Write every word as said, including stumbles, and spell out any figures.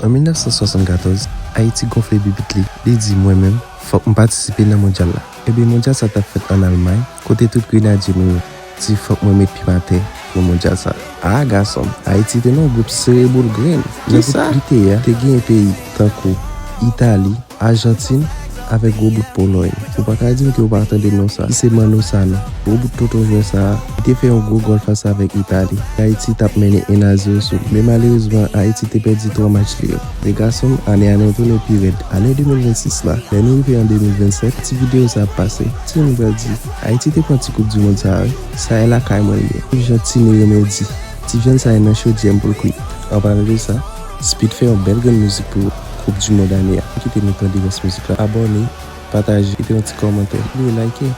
An mil nèf san swasannkatòz, Ayiti gonfle bibit li, li di, "Mwen menm, fòk m patisipe nan mondyal la." Ebyen, mondyal sa t ap fèt ann Almay, kote tout grenadye nou yo di, "Fòk mwen met pye m atè pou mondyal sa." A, gason m, Ayiti te nan gwoup sere boul grenn. Nan gwoup li te ye a, te genyen peyi tankou Itali, Ajantin, avèk gwo bout Polòy. Ou pa ka di m ke ou pa tande non sa. Li se Manno Sano. Gwo bout tonton jwè sa a, li te fè yon gwo gòl fas avèk Itali. Ayiti t ap mennen en a zewo sou li. Men malerezman, Ayiti te pèdi twa match li yo. Men gason m, ane a nan tounen pi rèd. Ane de mil vennsis la, lè nou rive an de mil vennsèt, ti videyo sa ap pase. Ti moun pral di, Ayiti te pran ti koup di mond sa a, wi. Sa e lakay mwen li ye. Jan Tine yo men di, ti vyann sa e nan chodyè m pou l kwit. An palan de sa, Speed fè yon bèl grenn mizik pou Koup di Mond ane a. Kite nou tande rès mizik la. Abòne, pataje, kite yon ti kòmantè. Oubyen like.